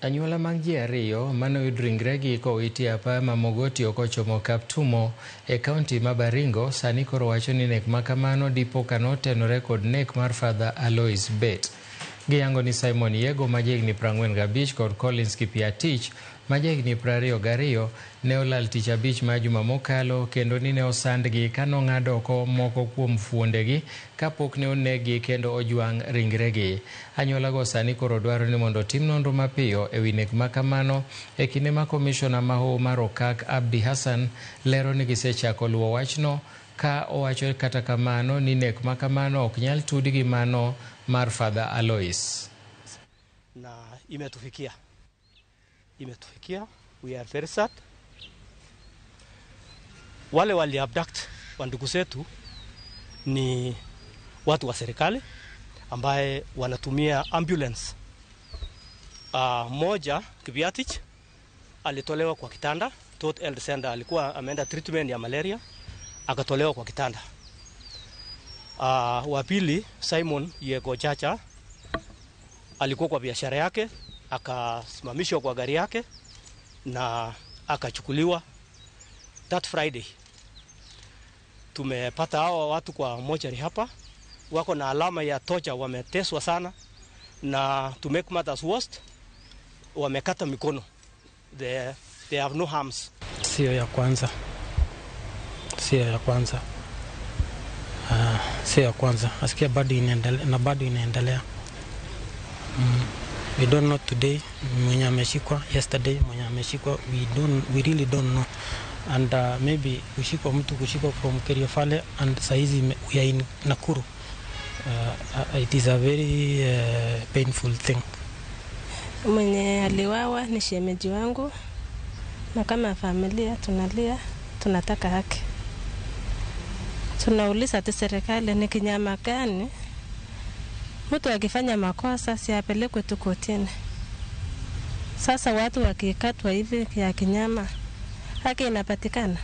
Anyuola mag ji ariyo manoyud ringregi kowiti e apaya ma Mogotio kochomo Kaptumo e kaunti ma Baringo sani koro wacho ni nek makamano dipo kanotenore kod nek mar Father Alois Bett. Giyango ni Simon Yego ma jahigni 45 kod Collins Kipiatich ma jahigni 22 ne olal tich abich mar juma mokalo kendo ni ne osandgi kanong'ad oko moko kuom fuondegi kapok ne oneggi kendo ojwang' ringregi. Anyuolago sani koro dwaro ni mondo otim nonro mapiyo e wi nek makamano e kinde ma komishona ma hoho mar Okak Abdi Hassan lero ni gisechako luwo wachno ka owacho kata kamano ni nek makamano ok nyal tudi gi mano mar Father Alois. Na imetufikia, we are very sad. Wale wali abduct wa ndugu zetu ni watu wa serikali ambaye wanatumia ambulance. Moja Kipiatich alitolewa kwa kitanda, Tot Health Center, alikuwa ameenda treatment ya malaria akatolewa kwa kitanda. Wa pili Simon Yego Chacha alikuwa kwa biashara yake akasimamishwa kwa gari yake na akachukuliwa that Friday. Tumepata hawa watu kwa mochari hapa, wako na alama ya tocha, wameteswa sana, na to make matters worse wamekata mikono. They have no arms. Sio ya kwanza. Sio ya kwanza. Sio ya kwanza. Nasikia bado inaendelea na bado inaendelea. We don't know today mwenye ameshikwa, yesterday mwenye ameshikwa, we really don't know. And maybe kushikwa mtu kushikwa from Kerio Valley and saizi we are in Nakuru. It is a very painful thing. Mwenye aliwawa ni shemeji wangu, na kama familia tunalia, tunataka haki. Tunauliza tu serikali ni kinyama gani mtu akifanya makosa si apelekwe tu kotini. Sasa watu wakikatwa hivi ya kinyama, haki inapatikana?